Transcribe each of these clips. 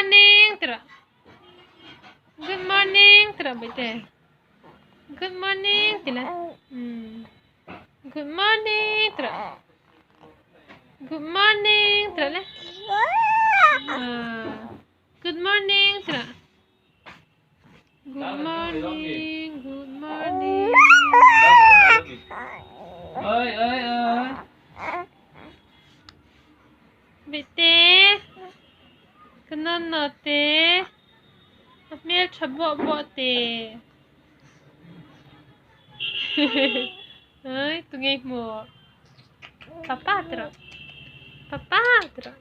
morning ti rawh good morning ti rawh bawihte good morning ti la umm good morning ti rawh good morning ti rawh le ah good morning ti rawh good morning good morning Ơi ơi ơi. Bawihte ka nauna te a hmel tha buah buah te oi tunge hmuh papa ti rawh papa ti rawh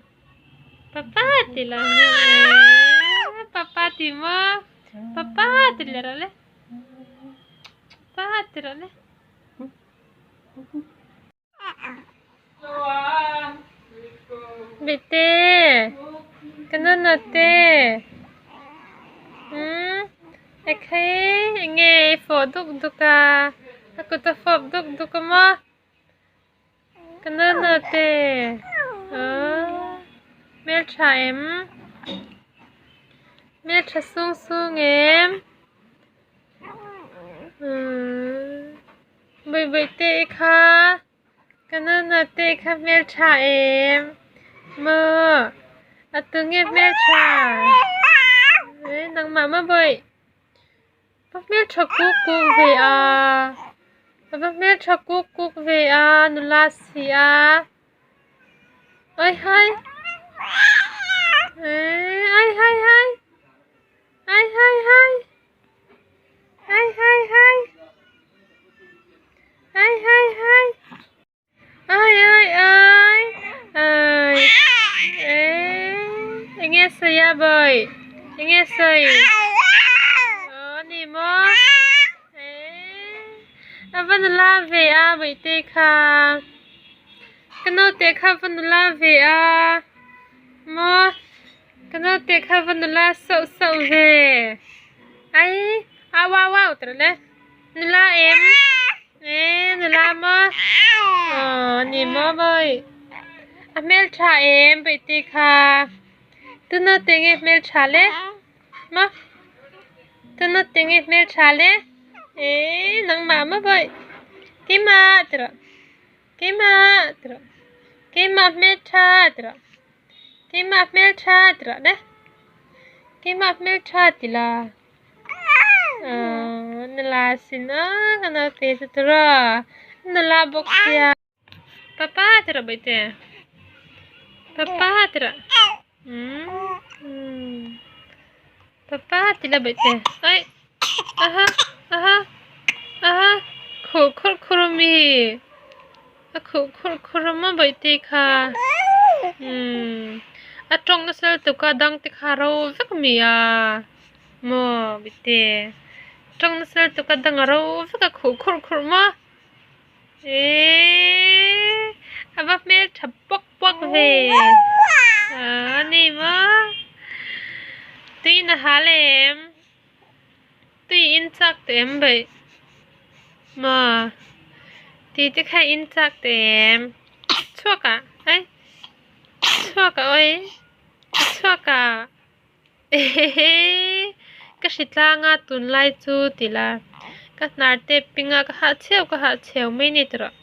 papa ti la papa ti maw papa ti leh rawh le papa ti rawh le. Bawihte ka nana te umm ekhei enge i fawh duk duk a a kut a fawp duk duk a maw ka nana te aww hmeltha em hmeltha sung sung em umm. Bawibawi te i kha ka nana te i kha hmeltha em maw a tunge hmeltha eh nangmah maw bawi va hmeltha kuk kuk ve a va hmeltha kuk kuk ve a nula si a oi hai eh ai hai hai ai hai hai. Hai hai hai. Hai hai hai. Ai ai ai. Ai. Eh, enge sawi a bawi? Enge sawi? Aw ani maw? Eh, a va nula ve a bawihte kha. Ka naute kha va nula ve a. Maw? Ka naute kha va nula sauh sauh ve. Ai, au au au ti rawh le. Nula em? Eh, nula maw? Aw, ni maw bawi? A hmeltha em baihte kha. Tu naute nge hmeltha le? Maw? Tu naute nge hmeltha le? Eh, nangmah maw bawi? Keimah ti rawh. Keimah ti rawh. Keimah hmeltha ti rawh. Keimah hmeltha ti rawh le. Keimah hmeltha ti la. Aw nula sin a ka naute chu ti rawh. Nula bawk sia. Papa ti rawh bawihte. Papa ti rawh. Umm. Papa ti la bawihte. Ai. Aha aha aha khuh khurh khurh a mi a khuh khurh khurh a maw bawihte kha umm a tawng nasa lutuk a dang te kha ro vek a mi a maw bawihte tawng nasa lutuk a dang a ro vek a khuh khurh khurh maw eeeee a va hmeltha pawk pawk ve a ni maw tuiin a hal em. Tui in chak teh em baih maw tih te kha in chak teh em chhuak ah ai chhuak ah awi chhuak ah ehehe ka hri tlang a tunlai chu ti la ka hnar te ping a ka hah chheu ka hah chheu mai ni tawh.